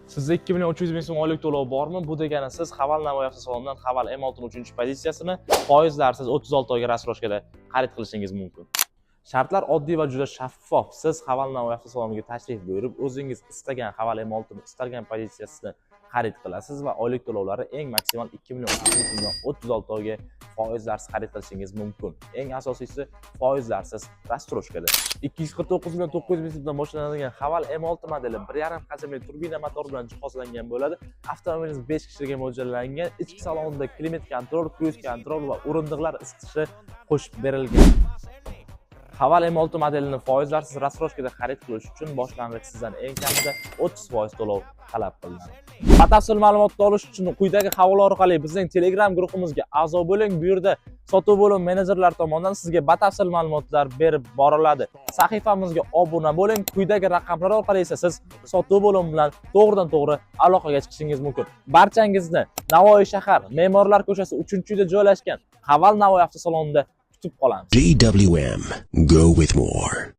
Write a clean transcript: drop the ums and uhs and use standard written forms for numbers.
Sizda 2 million 300 ming so'm oylik to'lov bormi? Bu degani siz Haval Navoiy avtosalonidan Haval M6 3 pozitsiyasini foizlarsiz 36 oyga рассрочка da xarid qilishingiz mumkin. Shartlar oddiy va juda shaffof. Siz Haval Navoiy avtosaloniga tashrif buyurib, o'zingiz istagan Haval M6 ni istalgan pozitsiyasini xarid qilasiz va oylik to'lovlari eng maksimal 2 million 300 ming so'mdan 36 oyga foizlarsiz xarid qilishingiz mumkin. Eng asosiysi, foizlarsiz, рассрочка da. 249 million 900 ming so'mdan boshlanadigan Haval M6 modeli 1,5 hajmli turbina motor bilan jihozlangan bo'ladi. Avtomobilimiz 5 kishiga mo'ljallangan. Ichki salonida климат-контроль, круиз-контроль va o'rindiqlar isitishi qo'shib berilgan. Haval M6 modelini foizlarsiz, рассрочка da xarid qilish uchun boshlang'ich sizdan eng kamida 30% to'lov talab qilinadi. Batafsil ma'lumotni olish uchun quyidagi havola orqali bizning Telegram guruhimizga a'zo bo'ling. Bu yerda sotuv bo'lim menejerlari tomonidan sizga batafsil ma'lumotlar berib boriladi. Sahifamizga obuna bo'ling. Quyidagi raqamlar orqali esa siz sotuv bo'limi bilan to'g'ridan-to'g'ri aloqaga chiqishingiz mumkin. Barchangizni Navoiy shahar, Me'morlar ko'chasi 3-uyda joylashgan Haval Navoiy avtosalonida kutib qolamiz. GWM. Go with more.